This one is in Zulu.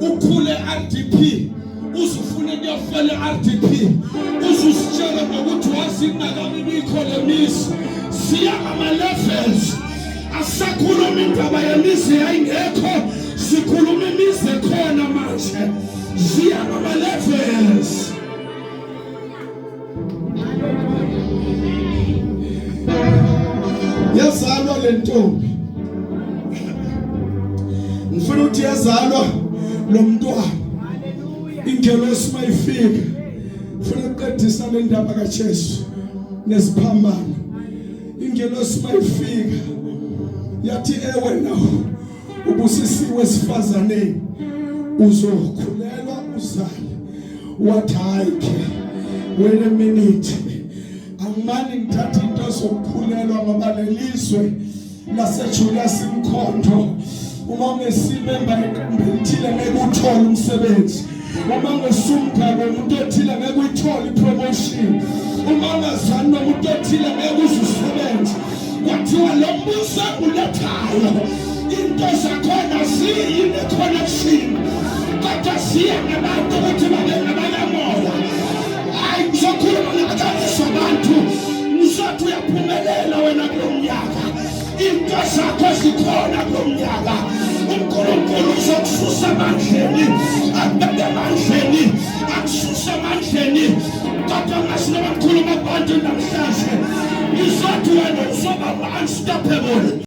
Ukhule RDP uzufune kuyofela RDP, uzusitshela nokuthi wazi ingakabibikho le mizi. Siya ngama levels, asakhuluma indaba yemizi yayingekho, sikhuluma imizi ekhona manje. Siya ngama levels. Yazalwa le ntombi, ngifuna ukuthi yazalwa lo mntwana, ingelosi mayifika, ngifuna ukuqedisa le ndaba kaJesu nesiphambano. Ingelosi mayifika yathi, ewe na ubusisiwe esifazaneni, uzokhulelwa uzale. Wathi, hayi ke, wait a minute, angimani ngithatha into zokukhulelwa ngoba lelizwe laseJulius Mkhonto, uma ungesimemba eqembu elithile ngeke uthole umsebenzi, uma ungesumngane womuntu othile ngeke uyithole ipromotion, uma ungazani nomuntu othile ngeke uze usebenze. Kwathiwa lo mbuso engulethayo into zakhona ziyine-connection, kodwa ziya ngabantu ukuthi babe ngabakamoya. Hayi, ngizokhuluma ngabakaniswa abantu, ngizothi uyaphumelela wena kulo mnyaka, into zakho zikhona kulo mnyaka. UNkulunkulu uzokususa emandleni, akubeke emandleni, akususe emandleni. Kodwa ngathi noma ngikhuluma kubantu namhlanje, ngizothi wena uzoba unstoppable.